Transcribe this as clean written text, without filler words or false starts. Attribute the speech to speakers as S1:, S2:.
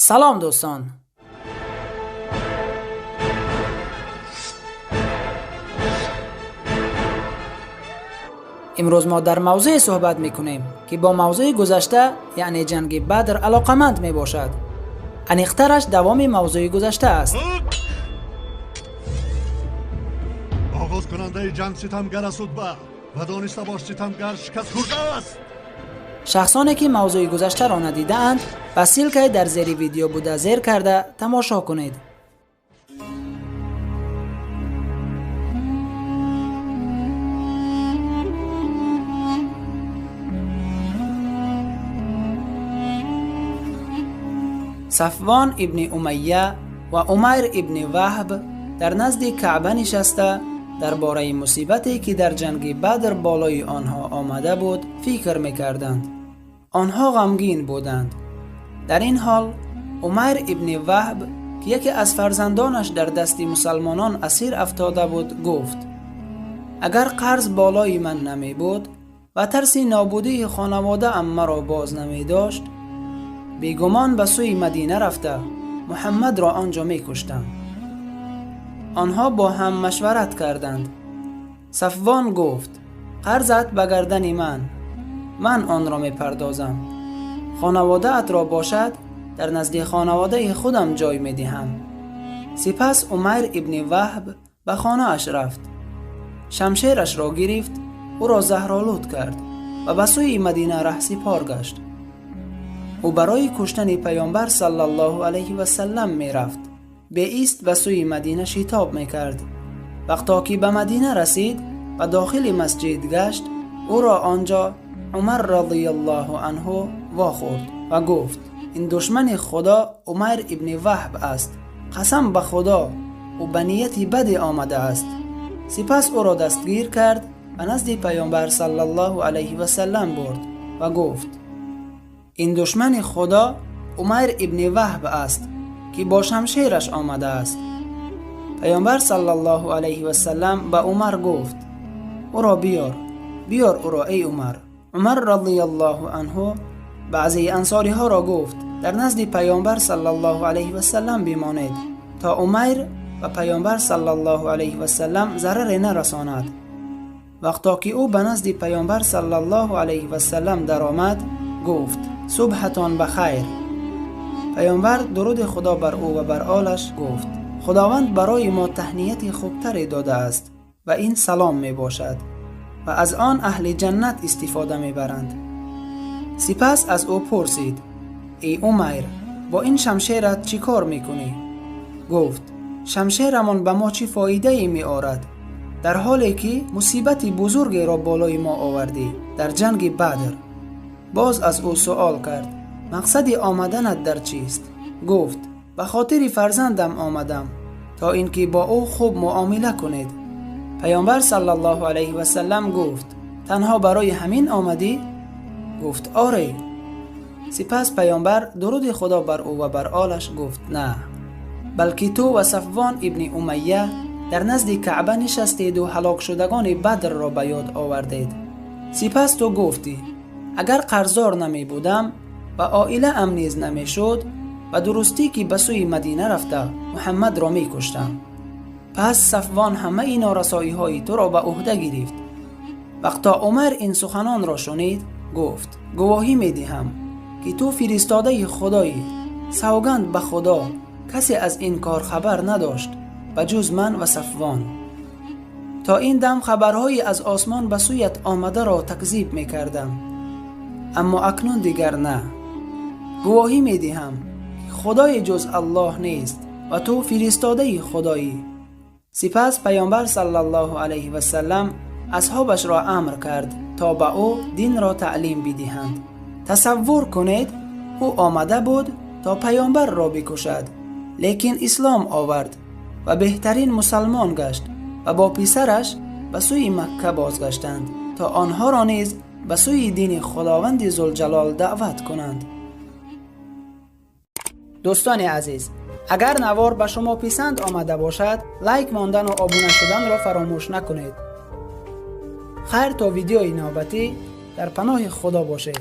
S1: Салом, дӯстон. Имрӯз мо дар мавзӯе суҳбат мекунем, ки бо мавзӯи гузашта, яъне ҷанги Бадр, алоқаманд мебошад. Аниқтараш давоми мавзӯи гузашта аст.
S2: Оғозкунандаи ҷанг ситамгар аст Утба, ва дониста бош, ситамгар шикаст хӯрда аст.
S1: Шахсоне, ки мавзӯи гузаштаро надидаанд, ба ссылка и дар зери видео буда зер карда тамошо кунед. Сафвон ибни Умайя ва Умайр ибни Ваҳб дар назди Каъба нишаста, дар бораи мусибате, ки дар ҷанги Бадр болои онҳо омада буд, фикр мекарданд. Онҳо ғамгин буданд. Дар ин ҳол Умайр ибни Ваҳб, ки яке аз фарзандонаш дар дасти мусалмонон асир афтода буд, гуфт: «Агар қарз болои ман намебуд ва тарси нобудии хонаводаам маро боз намедошт, бегумон ба сӯи Мадина рафта, Муҳаммадро он ҷо мекуштам». Онҳо бо ҳам машварат карданд. Сафвон гуфт: «Қарзат ба гардани ман, ман онро мепардозам. Хонаводаатро бошад, дар назди хонаводаи худам ҷой медиҳам». Сипас Умайр ибни Ваҳб ба хонааш рафт, шамшерашро гирифт, ӯро заҳролуд кард ва ба сӯи Мадина раҳсипор гашт. Ӯ барои куштани Паёмбар саллаллоҳу алайҳи васаллам мерафт. Беист ба сӯи Мадина шитоб мекард. Вақто ки ба Мадина расид ва дохили масҷид гашт, ӯро он ҷо Умар радиаллоҳу анҳу вохӯрд ва гуфт: «Ин душмани Худо Умайр ибни Ваҳб аст. Қасам ба Худо, ӯ ба нияти баде омадааст». Сипас ӯро дастгир кард, ба назди Паёмбар саллаллоҳу алайҳи васаллам бурд ва гуфт: «Ин душмани Худо Умайр ибни Ваҳб аст, ки бо шамшераш омадааст». Паёмбар саллаллоҳу алайҳи васаллам ба Умар гуфт: «Ӯро биёр, биёр ӯро, эй Умар». Умар радиаллоҳу анҳу баъзеи ансориҳоро гуфт: «Дар назди Паёмбар саллаллоҳу алайҳи васаллам бимонед, то Умайр ба Паёмбар саллаллоҳу алайҳи васаллам зараре нарасонад». Вақто ки ӯ ба назди Паёмбар саллаллоҳу алайҳи васаллам даромад, гуфт: «Субҳатон ба хайр». Паёмбар, дуруди Худо бар ӯ ва бар олаш, гуфт: «Худованд барои мо таҳнияти хубтаре додааст ва ин салом мебошад ва аз он аҳли ҷаннат истифода мебаранд». Сипас аз ӯ пурсид: «Эй Умайр, бо ин шамшерат чӣ кор мекунӣ?» Гуфт: «Шамшерамон ба мо чӣ фоидае меорад, дар ҳоле ки мусибати бузургеро болои мо овардӣ дар ҷанги Бадр?» Боз аз ӯ суол кард: «Мақсади омаданат дар чист?» Гуфт: «Ба хотири фарзандам омадам, то ин ки бо ӯ хуб муомила кунед». Паёмбар саллаллоҳу алайҳи васаллам гуфт: «Танҳо барои ҳамин омадӣ?» Гуфт: «Оре». Сипас паёмбар, дуруди Худо бар ӯ ва бар олаш, гуфт: «На, балки ту ва Сафвон ибни Умайя дар назди Каъба нишастеду ҳалокшудагони Бадрро ба ёд овардед. Сипас ту гуфтӣ: агар қарздор намебудам ва оилаам низ намешуд, ба дурустӣ ки ба сӯи Мадина рафта, Муҳаммадро мекуштам. Пас Сафвон ҳамаи норасоиҳои туро ба ӯҳда гирифт». Вақто Умар ин суханонро шунид, гуфт: «Гувоҳӣ медиҳам, ки ту фиристодаи Худоӣ. Савганд ба Худо, касе аз ин кор хабар надошт ба ҷуз ман ва Сафвон. То ин дам хабарҳои аз осмон ба сӯят омадаро такзиб мекардам, аммо акнун дигар на. Гувоҳӣ медиҳам, ки худое ҷуз Аллоҳ нест ва ту фиристодаи Худоӣ». Сипас Паёмбар саллаллоҳу алайҳи васаллам асҳобашро амр кард, то ба ӯ динро таълим бидиҳанд. Тасаввур кунед, ӯ омада буд, то Паёмбарро бикушад, лекин ислом овард ва беҳтарин мусалмон гашт ва бо писараш ба сӯи Макка бозгаштанд, то онҳоро низ ба сӯи дини Худованди Зулҷалол даъват кунанд. Дӯстони азиз, агар навор ба шумо писанд омада бошад, лайк мондану обуна шуданро фаромӯш накунед. Хайр, то видеои навбатӣ, дар паноҳи Худо бошед.